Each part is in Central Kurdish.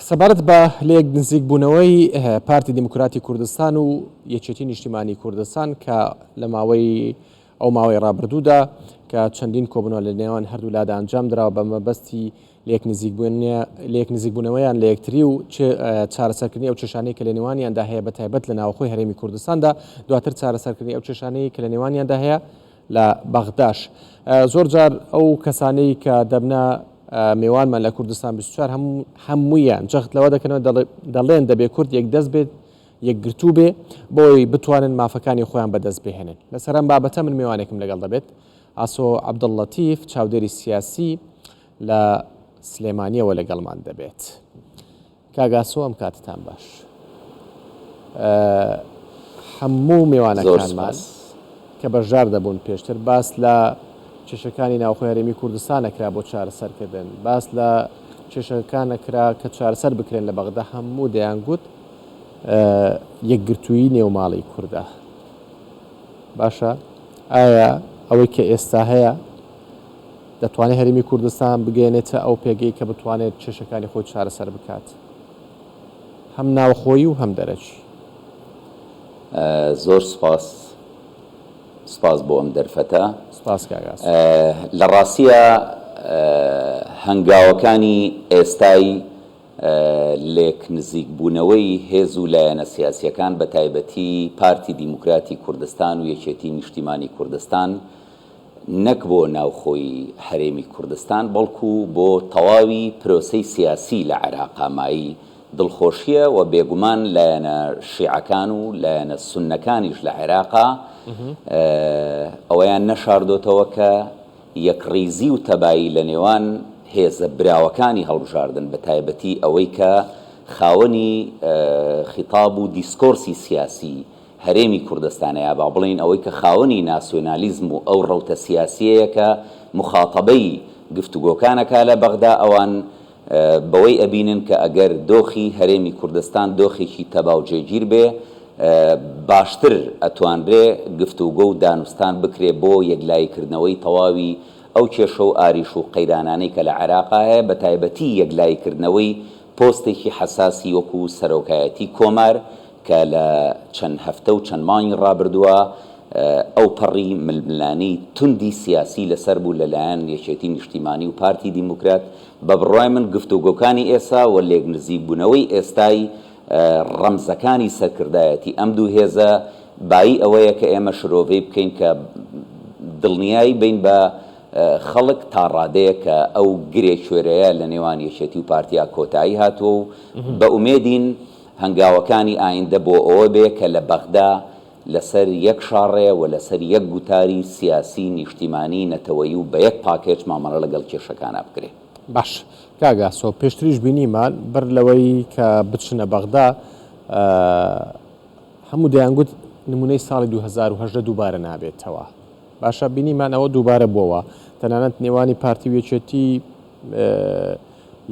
سەبارەت بە لەیەک نزیکبوونەوەی پارتی دیموکراتی کوردستان و یەکێتی نیشتیمانی کوردستان کە لە ماوەی ئەو ماوەی ڕابردوودا کە چەندین کۆبوونەوە لە نێوان هەردوو لادا ئەنجام دراوە بە مەبەستی لێک نزیکبوون لێک نزیکبوونەوەیان لە یەکتری و چارەسەرکردنی ئەو کێشانەی کە لە نێوانیاندا هەیە بە تایبەت لە ناوخۆی هەرێمی کوردستاندا دواتر چارەسەرکردنی ئەو کێشانەی کە لە نێوانیاندا هەیە لە بەغداش. زۆر جار ئەو کەسانەی کە دەبنە مێوانمان لە کوردستان 24 هەموو هەموویان جەخت لەوە دەکەنەوە دەڵێن دەبێ کورد یەکدەست بێت یەکگرتوو بێ بۆی بتوانن مافەکانی خۆیان بەدەست بهێنن. لەسەر ئەم بابەتە من مێوانێکم لەگەڵ دەبێت ئاسۆ عەبدوللەتیف چاودێری سیاسی لە سلێمانیەوە لەگەڵمان دەبێت. کاک ئاسۆ ئەم کاتتان باش. هەموو میوانەکانمان کە بەشدار دەبوون پێشتر باس لە کێشەکانی ناوخۆی هەرێمی کوردستان ئەکرا بۆ چارەسەرکردن، باس لە کێشەکان ئەکرا کە چارەسەر بکرێن لە بەغدا، هەموو دەیانگوت یەکگرتوویی نێو ماڵی کوردە. باشە ئایا ئەوەی کە ئێستا هەیە دەتوانێت هەرێمی کوردستان بگەیەنێتە ئەو پێگەی کە بتوانێت کێشەکانی خۆی چارەسەر بکات هەم ناوخۆیی و هەم دەرەکی؟ زۆر سوپاس سوپاس بۆ ئەم دەرفەتە. سوپاس کاک ئاسۆ. لە ڕاستیا هەنگاوەکانی ئێستای لێک نزیک بوونەوەی هێز و لایەنە سیاسیەکان بە تایبەتی پارتی دیموکراتی کوردستان و یەکێتی نیشتیمانی کوردستان نەک بۆ ناوخۆی هەرێمی کوردستان بەڵکو بۆ تەواوی پرۆسەی سیاسی لە عێراقا مایەی دڵخۆشیە و بێگومان لایەنە شیعەکان و لایەنە سوننەکانیش لە عێراقا ئەوەیان نەشاردۆتەوە کە یەکڕیزی و تەبایی لە نێوان هێزە براوەکانی هەڵبژاردن بە تایبەتی ئەوەی کە خاوەنی خیتاب و دیسکۆرسی سیاسی هەرێمی کوردستانە یا با بڵێین ئەوەی کە خاوەنی ناسیۆنالیزم و ئەو ڕەوتە سیاسیەیە کە موخاتەبەی گفتوگۆکان ئەکا لە بەغدا ئەوان بەوەی ئەبینن کە ئەگەر دۆخی هەرێمی کوردستان دۆخێکی تەبا و جێگیر بێ باشتر ئەتوانرێ گفتوگۆ و دانوستان بکرێ بۆ یەکلایی کردنەوەی تەواوی ئەو کێشە و ئاریش و قەیرانانەی کە لە عێراقا هەیە بە تایبەتی یەکلایی کردنەوەی پۆستێکی حەساسی وەکو سەرۆکایەتی کۆمار کە لە چەند هەفتە و چەند مانگی ڕابردووە ئەوپەڕی ململانێی توندی سیاسی لەسەر بوو لەلایەن یەکێتی نیشتیمانی و پارتی دیموکرات، بە بڕوای من گفتوگۆکانی ئێسا و لێکنزیکبوونەوەی ئێستای ڕەمزەکانی سەرکردایەتی ئەم دوو هێزە بایی ئەوەیە کە ئێمە شرۆڤەی بکەین کە دڵنیای بین بە خەڵک تا ڕادەیەک کە ئەو گرێ کوێرەیە لە نێوان یەکێتی و پارتیا کۆتایی هاتووە و بە ئومێدین هەنگاوەکانی ئایندە بۆ ئەوە بێ کە لە بەغدا لەسەر یەک شاڕێ و لەسەر یەک گوتاری سیاسی، نیشتیمانی، نەتەوەیی و بە یەک پاکێج مامەڵە لەگەڵ کێشەکانا بکرێ. باش کاک ئاسۆ پێشتریش بینیمان بەر لەوەی کە بچنە بەغدا هەموو دەیانگوت نمونەی ساڵی 2018 دووبارە نابێتەوە باشە بینیمان ئەوە دووبارە بووەوە تەنانەت نێوانی پارتی و یەکێتی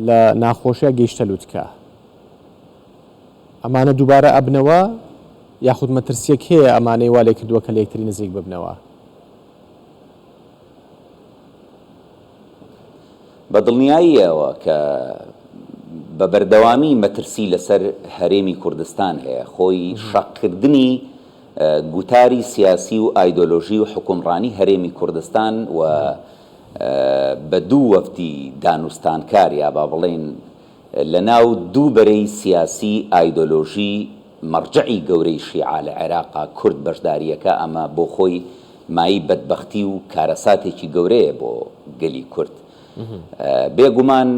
لە ناخۆشیە گەیشتە لوتکە ئەمانە دووبارە ئەبنەوە یاخود مەترسیەک هەیە ئەمانەی وا لێکردووە کە لەیەکتری نزیک ببنەوە؟ بە دڵنیاییەوە کە بە بەردەوامی مەترسی لەسەر هەرێمی کوردستان هەیە، خۆی شەقکردنی گوتاری سیاسی و ئایدۆلۆژی و حوکمڕانی هەرێمی کوردستان و بە دوو وەفدی دانوستانکار یا با بڵێین لە ناو دوو بەرەی سیاسی ئایدۆلۆژی مەڕجەعی گەورەی شیعە لە عێراقا کورد بەشداریەکە ئەمە بۆ خۆی مایەی بەدبەختی و کارەساتێکی گەورەیە بۆ گەلی کورد. بێ گومان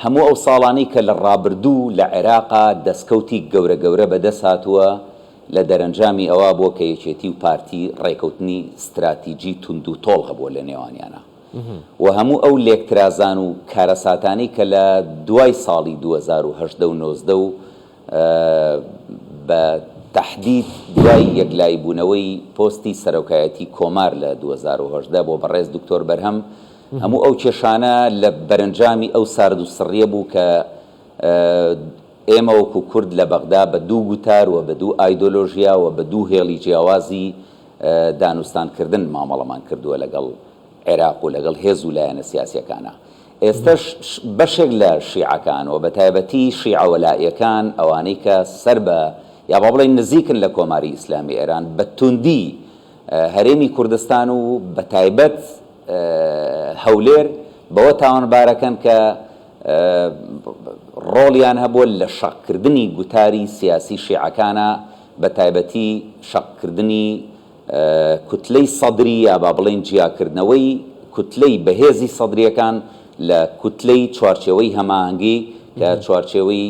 هەموو ئەو ساڵانەی کە لە ڕابردوو لە عێراقا دەسکەوتی گەورە گەورە بەدەست هاتووە لە دەرەنجامی ئەوە بووە کە یەکێتی و پارتی ڕێکەوتنی ستراتیجی توندوتۆڵ هەبووە لە نێوانیانا. و هەموو ئەو لێکترازان و کارەساتانەی کە لە دوای ساڵی 2018 و 19 و بە تەحدید دوای یەکلاییبوونەوەی پۆستی سەرۆکایەتی کۆمار لە 2018 بۆ بەڕێز دکتۆر بەرهەم هەموو ئەو کێشانە لە بەرەنجامی ئەو سارد و سڕیە بوو کە ئێمە وەکو کورد لە بەغدا بە دوو گوتار و بە دوو ئایدۆلۆژیا و بە دوو هێڵی جیاوازی دانوستانکردن مامەڵەمان کردووە لەگەڵ عێراق و لەگەڵ هێز و لایەنە سیاسییەکانا. ئێستەش بەشێک لە شیعەکان و بەتایبەتی شیعە وەلائیەکان ئەوانەی کە سەر بە یا با بڵێین نزیکن لە کۆماری ئیسلامی ئێران بە توندی هەرێمی کوردستان و بەتایبەت هەولێر بەوە تاوانبارەکەن کە ڕۆڵیان هەبووە لە شەقکردنی گوتاری سیاسی شیعەکانا بەتایبەتی شەقکردنی کوتلەی سەدری یا با بڵێین جیاکردنەوەی کوتلەی بەهێزی سەدرییەکان لە کوتلەی چوارچێوەی هەماهەنگی کە چوارچێوەی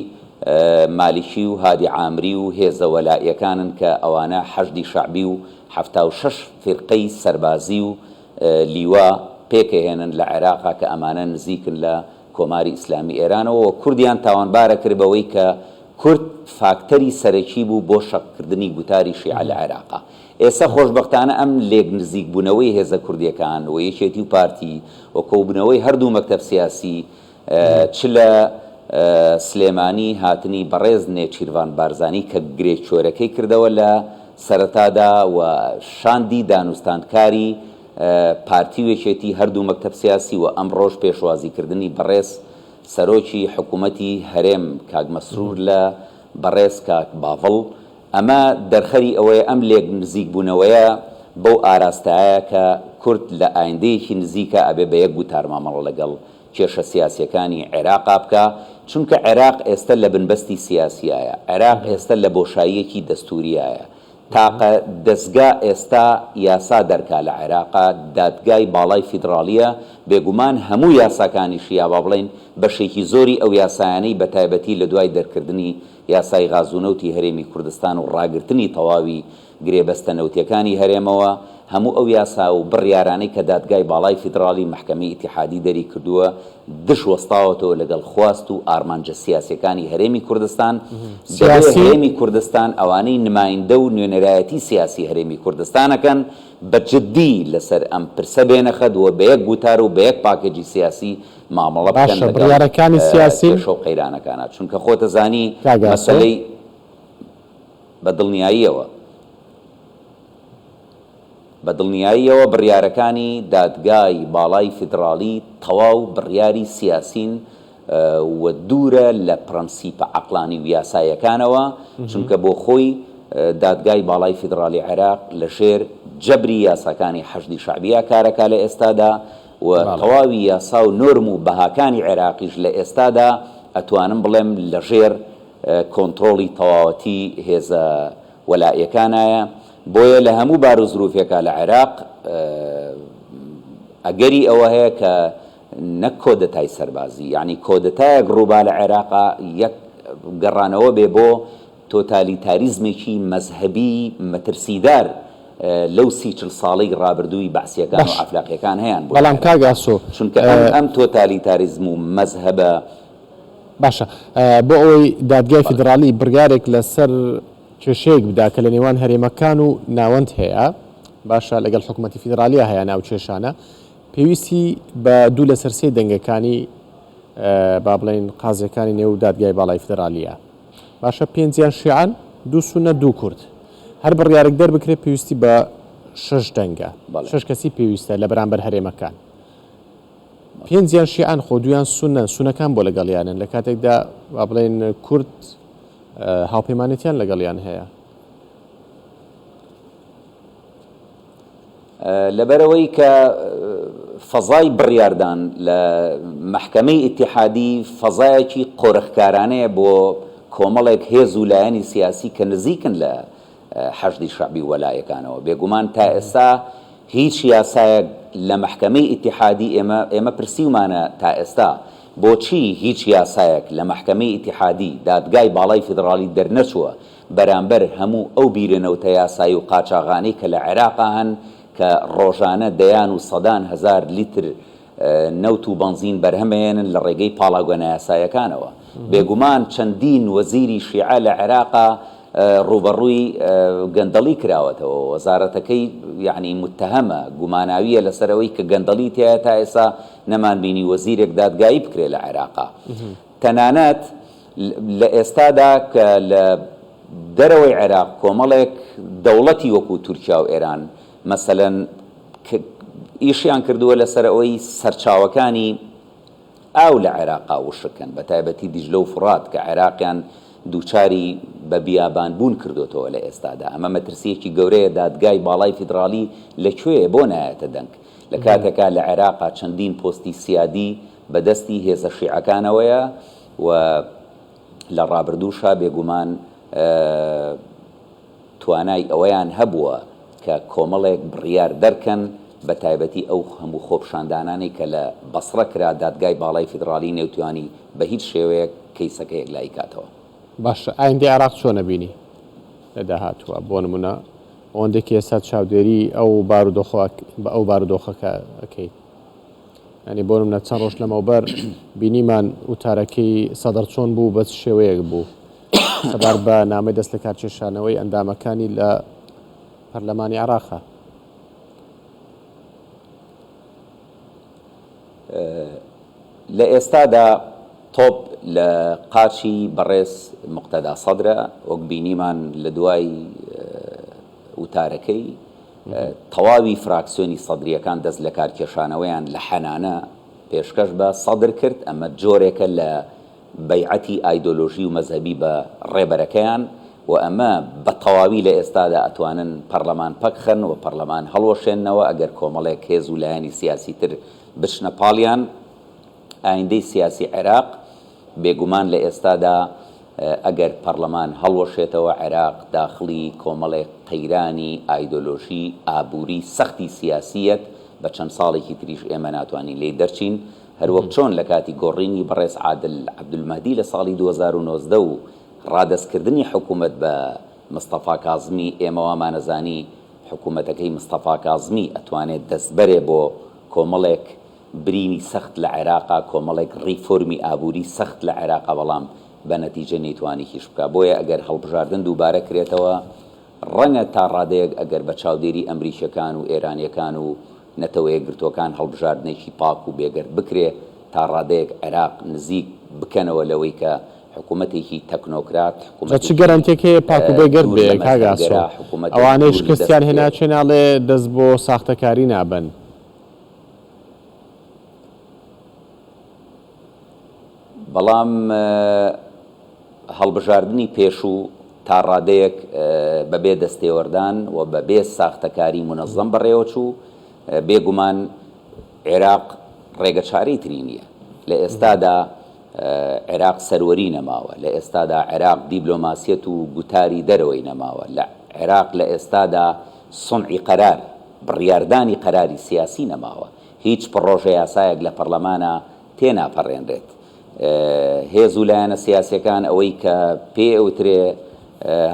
مالیکی و هادی عامری و هێزە وەلائیەکانن کە ئەوانە حەشدی شەعبی و 76 فیرقەی سەربازی و لیوا پێکەهێنن لە عێراقا کە ئەمانە نزیکن لە کۆماری ئیسلامی ئێرانەوە و کوردیان تاوانبارە کرد بەوەی کە کورد فاکتەری سەرەکی بوو بۆ شەقکردنی گوتاری شیعە لە عێراقا. ئێستا خۆشبەختانە ئەم لێک نزیکبوونەوەی هێزە کوردیەکان و یەکێتی و پارتی و کۆبوونەوەی هەردوو مەکتەب سیاسی چ لە سلێمانی هاتنی بەڕێز نێچیرڤان بارزانی کە گرێ کوێرەکەی کردەوە لە سەرەتادا و شاندی دانوستاندکاری پارتی و یەکێتی هەردوو مەکتەب سیاسی و ئەمڕۆش پێشوازیکردنی بەڕێز سەرۆکی حکوومەتی هەرێم کاک مەسرور لە بەڕێز کاک باڤڵ، ئەمە دەرخەری ئەوەیە ئەم لێک نزیک بوونەوەیە بەو ئاراستایە کە کورد لە ئایندەیەکی نزیکا ئەبێ بە یەک گوتار مامەڵە لەگەڵ کێشە سیاسیەکانی عێراقا بکا، چونکە عێراق ئێستە لە بنبەستی سیاسیایە، عێراق ئێستە لە بۆشاییەکی دەستووریایە، تاقە دەزگا ئێستا یاسا دەرکا لە عێراقا دادگای باڵای فیدڕاڵیە، بێگومان هەموو یاساکانیشی یا با بڵێین بەشێکی زۆری ئەو یاسایانەی بەتایبەتی لە دوای دەرکردنی یاسای غاز و نەوتی هەرێمی کوردستان و ڕاگرتنی تەواوی گرێبەستە نەوتیەکانی هەرێمەوە هەموو ئەو یاسا و بڕیارانەی کە دادگای باڵای فیدڕاڵی مەحکەمەی ئیتیحادی دەری کردووە دژ وەستاوەتەوە لەگەڵ خواست و ئارمانجە سیاسیەکانی هەرێمی کوردستان، دەبێ سیاسی. هەرێمی کوردستان ئەوانەی نمایندە و نوێنەرایەتی سیاسی هەرێمی کوردستان ئەکەن بە جدی لەسەر ئەم پرسە بێنە خەت و بە یەک گوتار و بە یەک پاکێجی سیاسی مامەڵە بکەن باشە لەگەڵ بڕیارەکانی سیاسین؟ کێشە و قەیرانەکانا چونکە خۆتەزانی کاک ئاسۆ. مەسەلەی بە دڵنیاییەوە. بە دڵنیاییەوە بڕیارەکانی دادگای باڵای فیدڕاڵی تەواو بڕیاری سیاسین و دوورە لە پرەنسیپە عەقڵانی و یاساییەکانەوە، چونکە بۆ خۆی دادگای باڵای فیدڕاڵی عێراق لە ژێر جەبری یاساکانی حەشدی شەعبیا کارەکا لە ئێستادا و تەواوی یاسا و نۆرم و بەهاکانی عێراقیش لە ئێستادا ئەتوانم بڵێم لە ژێر کۆنتڕۆڵی تەواوەتی هێزە وەلائیەکانایە، بۆیە لە هەموو بارو زروفێکا لە عێراق ئەگەری ئەوە هەیە کە نەک کۆدەتای سەربازی یانی کۆدەتایەک ڕووبا لە عێراقا یەک گەڕانەوە بێ بۆ تۆتالیتاریزمێکی مەزهەبی مەترسیدار لەو سی چل ساڵەی ڕابردووی بەعسیەکان و باش عەفلاقیەکان هەیان بوو لە بەڵام کاک عێراق ئاسۆ چونکە ئەم ئەم تۆتالیتاریزم و مەزهەبە باشە بۆ ئەوەی دادگای بەڵێ. فیدڕاڵی بڕیارێک لەسەر کێشەیەک بدا کە لە نێوان هەرێمەکان و ناوەند هەیە، باشە لەگەڵ حکومەتی فیدراڵیا هەیە ئەو کێشانە، پێویستی بە دوو لەسەر سێی دەنگەکانی با بڵێین قازیەکانی نێو دادگای باڵای فیدراڵیە. باشە پێنجیان شیعەن، دوو سوننە، دوو کورد. هەر بڕیارێک دەربکرێت پێویستی بە شەش دەنگە، بەڵێ. شەش کەسی پێویستە لە بەرامبەر هەرێمەکان. پێنجیان شیعەن خۆ دوویان سوننەن، سوننەکان بۆ لەگەڵیانن لە کاتێکدا با بڵێین کورد هاوپەیمانێتیان لەگەڵیان هەیە. لەبەرئەوەی کە فەزای بڕیاردان لە مەحکەمەی ئیتیحادی فەزایەکی قۆرخکارانەیە بۆ کۆمەڵێک هێز و لایەنی سیاسی کە نزیکن لە حەشدی شەعبی و وەلائەکانەوە. بێگومان تا ئێستا هیچ یاسایەک لە مەحکەمەی ئیتیحادی ئێمە ئێمە پرسیومانە تا ئێستا بۆچی هیچ یاسایەک لە مەحکەمەی ئیتیحادی دادگای باڵای فیدڕاڵی دەرنەچووە بەرامبەر هەموو ئەو بیرە نەوتە یاسایی و قاچاغانەی کە لە عێراقا هەن کە ڕۆژانە دەیان و سەدان هەزار لیتر نەوت و بەنزین بەرهەمەیەنن لە ڕێگەی پاڵاوگە نایاسایەکانەوە. بێگومان چەندین وەزیری شیعە لە عێراقا ڕووبەڕووی گەندەڵی کراوەتەوە، وەزارەتەکەی یەعنی موتەهەمە، گوماناوییە لەسەر ئەوەی کە گەندەڵی تیایە تا ئێستا نەمانبینی وەزیرێک دادگایی بکرێ لە عێراقا. تەنانەت لە ئێستادا کە لە دەرەوەی عێراق کۆمەڵێک دەوڵەتی وەکو تورکیا و ئێران مەسەلەن ئیشیان کردووە لەسەر ئەوەی سەرچاوەکانی. ئاو لە عێراقا وشک کەن، بە تایبەتی دیجلە و فوڕات کە عێراقیان دووچاری بە بیابان بوون کردۆتەوە لە ئێستادا. ئەمە مەترسییەکی گەورەیە، دادگای باڵای فیدڕاڵی لە کوێیە بۆ نایەتە دەنگ؟ لە کاتێکا لە عێراقا چەندین پۆستی سیادی بە دەستی هێزە شیعەکانەوەیە و لە ڕابردووشا بێگومان توانای ئەوەیان هەبووە کە کۆمەڵێک بڕیار دەرکەن، بە تایبەتی ئەو هەموو خۆپیشاندانانەی کە لە بەسڕە کرا، دادگای باڵای فیدڕاڵی نەیتوانی بە هیچ شێوەیەک کەیسەکە یەکلایی کاتەوە. باشە ئایندەی عێراق چۆن ئەبینی لە داهاتووە؟ بۆ نموونە ئەوەندەی کە ئێستا چاودێری ئەو بارودۆخە ئەو بارودۆخەکە ئەکەیت یانی بۆ نمونە چەند ڕۆژ لەمەوبەر بینیمان وتارەکەی سەدڕ چۆن بوو بە چ شێوەیەک بوو سەبار بە نامەی دەست لەکارکێشانەوەی ئەندامەکانی لە پەرلەمانی عێراقا. لە ئێستادا تۆپ لە قاچی بەڕێز موقتەدا سەدرە، وەک بینیمان لە دوای وتارەکەی تەواوی فراکسیۆنی سەدرییەکان دەست لەکارکێشانەوەیان لە حەنانە پێشکەش بە سەدر کرد، ئەمە جۆرێکە لە بەیعەتی ئایدۆلۆژی و مەزهەبی بە ڕێبەرەکەیان و ئەمە بە تەواوی لە ئێستادا ئەتوانن پەڕلەمان پەک خەن و پەڕلەمان هەڵوەشێننەوە ئەگەر کۆمەڵێک هێز و لایەنی سیاسی تر بچنە پاڵیان. ئایندەی سیاسی عێراق بێگومان لە ئێستادا ئەگەر پەڕلەمان هەڵوەشێتەوە عێراق داخڵی کۆمەڵێک قەیرانی ئایدۆلۆژی ئابوری سەختی سیاسییەت بە چەند ساڵێکی تریش ئێمە ناتوانین لێی دەرچین هەروەک چۆن لە کاتی گۆڕینی بەڕێز عادل عەبدولمەهدی لە ساڵی 2019 و ڕادەستکردنی حکومەت بە مستەفا کازمی ئێمە وامانەزانی حکومەتەکەی مستەفا کازمی ئەتوانێت دەستبەرێ بۆ کۆمەڵێک برینی سەخت لە عێراقا، کۆمەڵێک ڕیفۆرمی ئابووری سەخت لە عێراقا بەڵام بە نەتیجە نەیتوانی هیچ بکا. بۆیە ئەگەر هەڵبژاردن دووبارە کرێتەوە ڕەنگە تا ڕادەیەک ئەگەر بە چاودێری ئەمریکیەکان و ئێرانیەکان و نەتەوەیەکگرتووەکان هەڵبژاردنێکی پاک و بێگەرد بکرێ تا ڕادەیەک عێراق نزیک بکەنەوە لەوەی کە حکوومەتێکی تەکنۆکرات، جا چ حکوومەتێکی گەرەنتیەک هەیە پاک و بێگەرد دوور بێ لە کاک ئاسۆ؟ مەزهەبگەرا، حکوومەتێک ئەوانەی دوور لە شکستیان دەست هێنا کێ ناڵێ دەست بۆ ساختەکاری نابەن؟ بەڵام هەڵبژاردنی پێشوو تا ڕادەیەک بەبێ دەستێوەردان و بەبێ ساختەکاری مونەزەم بەڕێوەچوو، بێ گومان عێراق ڕێگەچارەی تری نییە. لە ئێستادا عێراق سەروەری نەماوە، لە ئێستادا عێراق دیبلۆماسیەت و گوتاری دەرەوەی نەماوە، لە عێراق لە ئێستادا سونعی قەرار، بڕیاردانی قەراری سیاسی نەماوە، هیچ پڕۆژەیاسایەک لە پەڕلەمانا تێناپەڕێنرێت. هێز و لایەنە سیاسیەکان ئەوەی کە پێی ئەوترێ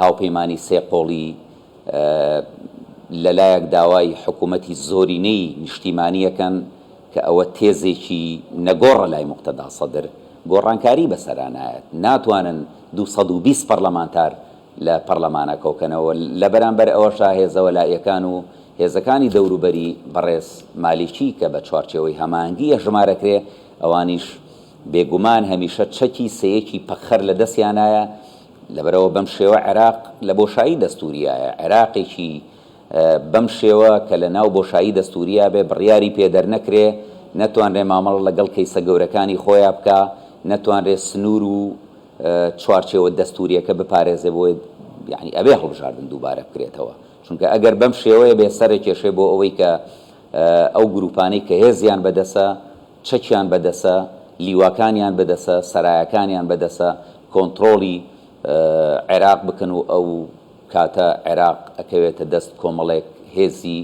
هاوپەیمانی سێ قۆڵی لە لایەک داوای حکوومەتی زۆرینەی نیشتیمانی ئەکەن کە ئەوە تێزێکی نەگۆڕە لای موقتەدا سەدر، گۆڕانکاری بەسەرا نایەت، ناتوانن 220 پەڕلەمانتار لە پەڕلەمانا کۆکەنەوە، لە بەرامبەر ئەوەشا هێزە وەلائیەکان و هێزەکانی دەوروبەری بەڕێز مالیکی کە بە چوارچێوەی هەماهەنگی ئەژمارەکرێ ئەوانیش بێگومان هەمیشە چەکی سێیەکی پەکخەر لە دەستیانایە، لەبەرئەوە بەم شێوە عێراق لە بۆشایی دەستووریایە، عێراقێکی بەم شێوە کە لە ناو بۆشایی دەستووریا بێ بڕیاری پێ دەرنەکرێ، نەتوانرێ مامەڵە لەگەڵ کەیسە گەورەکانی خۆیا بکا، نەتوانرێ سنوور و چوارچێوە دەستوورییەکە بپارێزێ بۆیە یانی ئەبێ هەڵبژاردن دووبارە بکرێتەوە. چونکە ئەگەر بەم شێوەیە بێ سەرەکێشێ بۆ ئەوەی کە ئەو گرووپانەی کە هێزیان بەدەسە، چەکیان بەدەسە، لیواکانیان بەدەسە، سەرایەکانیان بەدەسە، کۆنتڕۆڵی عێراق بکەن و ئەو کاتە عێراق ئەکەوێتە دەست کۆمەڵێک هێزی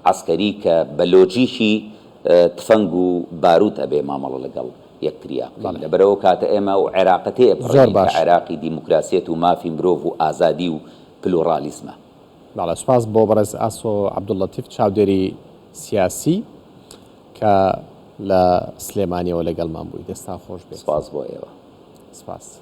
عەسکەری کە بە لۆجیکی تفەنگ و باروت ئەبێ مامەڵە لەگەڵ یەکتریا بکەین. لەبەرئەوە کاتە ئێمە ئەو عێراقە تێ ئەپەڕێنین کە عێراقی دیموکراسیەت و مافی مرۆڤ و ئازادی و پلوڕالیزمە. بەڵێ سوپاس بۆ بەڕێز ئاسۆ عەبدوللەتیف چاودێری سیاسی کە لە سلێمانیەوە لەگەڵمان بووی دەستان خۆش بێت. سپاس بۆ ئێوە. سپاس.